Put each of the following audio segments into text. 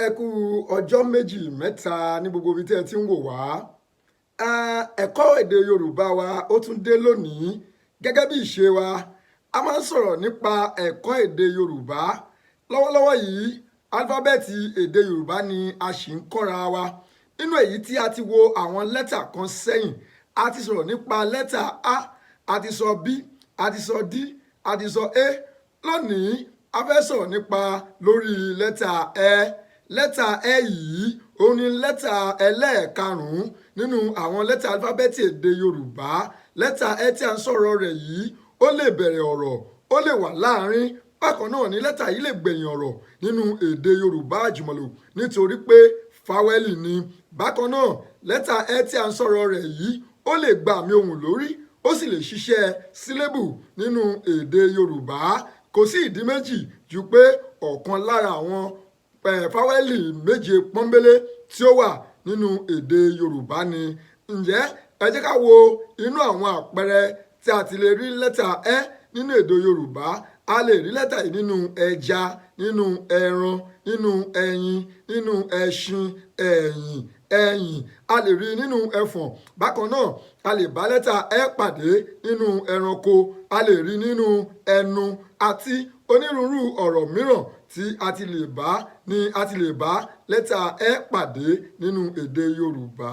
Ẹ kú ọjọ́ méjì mẹ́ta ní gbogbo ibi tí ẹ ti ń wò wá. Ẹ̀kọ́ èdè Yorùbá wa ó tún dé lónìí. Gẹ́gẹ́ bí ìṣe wa, a máa ń sọ̀rọ̀ nípa ẹ̀kọ́ èdè Yorùbá. Lọ́wọ́lọ́wọ́ yìí, álífábẹ́ẹ̀tì èdè Yorùbá ni a ṣì ń kọ́ra wa. Nínú èyí tí a ti wo àwọn lẹ́tà kan sẹ́yìn, a ti sọ̀rọ̀ nípa lẹ́tà A, a ti sọ B, a ti sọ D, a ti sọ A. Lónìí, a fẹ́ sọ̀rọ̀ nípa lórí lẹ́tà Ẹ. Lẹ́tà Ẹ yìí, òun ni lẹ́tà ẹlẹ́ẹ̀karùn-ún nínú àwọn lẹ́tà álífábẹ́ẹ̀tì èdè Yorùbá. Lẹ́tà Ẹ tí a ń sọ̀rọ̀ rẹ̀ yìí, ó lè bẹ̀rẹ̀ ọ̀rọ̀, ó lè wà láàárín. Bákan náà ni lẹ́tà yìí lè gbẹ̀yìn ọ̀rọ̀ nínú èdè Yorùbá àjùmọ̀lò nítorí pé fáwẹ́lì ni. Bákan náà, lẹ́tà Ẹ tí a ń sọ̀rọ̀ rẹ̀ yìí, ó lè gba àmì ohùn lórí, ó sì lè ṣiṣẹ́ sílébù nínú èdè Yorùbá. Kò sí ìdí méjì ju pé ọ̀kan lára àwọn fáwẹ́lì méje pọ́nbélé tí ó wà nínú èdè Yorùbá ni. Ǹjẹ́ ẹ jẹ́ ká wo inú àwọn àpẹẹrẹ tí a ti lè rí lẹ́tà Ẹ nínú èdè Yorùbá. A lè rí lẹ́tà yìí nínú ẹja, nínú ẹran, nínú ẹyin, nínú ẹṣin, ẹ̀yìn, ẹ̀yìn. A lè rí nínú ẹfọ̀n. Bákan náà, a lè bá lẹ́tà Ẹ pàdé nínú ẹranko, a lè rí nínú ẹnu àti onírúurú ọ̀rọ̀ mìíràn tí a ti lè bá ní a ti lè bá lẹ́tà Ẹ pàdé nínú èdè Yorùbá.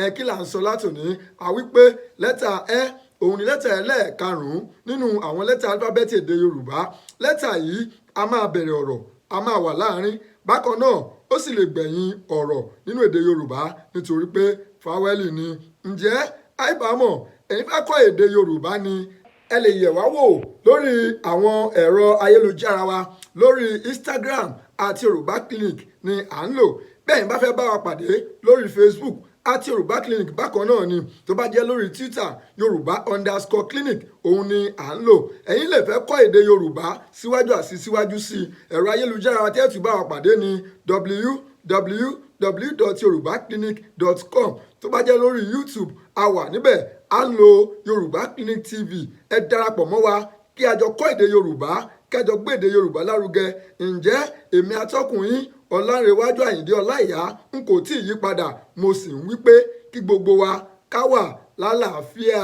Ẹ kí là ń sọ látòní? A wí pé lẹ́tà Ẹ, òun ni lẹ́tà ẹlẹ́ẹ̀karùn-ún nínú àwọn lẹ́tà álífábẹ́ẹ̀tì èdè Yorùbá. Lẹ́tà yìí a máa bẹ̀rẹ̀ ọ̀rọ̀, a máa wà láàrin. Bákan náà, ó sì lè gbẹ̀yìn ọ̀rọ̀ nínú èdè Yorùbá nítorí pé fáwẹ́lì ni. Ǹjẹ́ àìbámọ̀ ẹ̀yin fẹ́ kọ́ èdè Yorùbá ni? Ẹ lè yẹ̀ wá wò lórí àwọn ẹ̀rọ ayélujára wa. Lórí Instagram, @YorùbáClinic ni à ń lò. Bẹ́ẹ̀ bá fẹ́ bá wa pàdé lórí Facebook, @YorùbáClinic bákan náà ni. Tó bá jẹ́ lórí Twitter, Yorùbá_clinic òun ni à ń lò. Ẹ̀yin lè fẹ́ kọ́ èdè Yorùbá síwájú àti síwájú sí i, ẹ̀rọ ayélujára tí ẹ tún bá wa pàdé ní www.yorubaclinic.com. Tó bá jẹ́ lórí YouTube, a wà níbẹ̀, à ń lo Yorùbá Clinic TV. Ẹ darapọ̀ mọ́ wa kí a jọ kọ́ èdè Yorùbá, kí a jọ gbé èdè Yorùbá lárugẹ. Ǹjẹ́ èmi atọ́kùn yín, Ọlánrewájú Àyìndé Ọláìyá, n kò tí ì yí padà. Mo sì ń wí pé kí gbogbo wa ká wà lálàáfíà.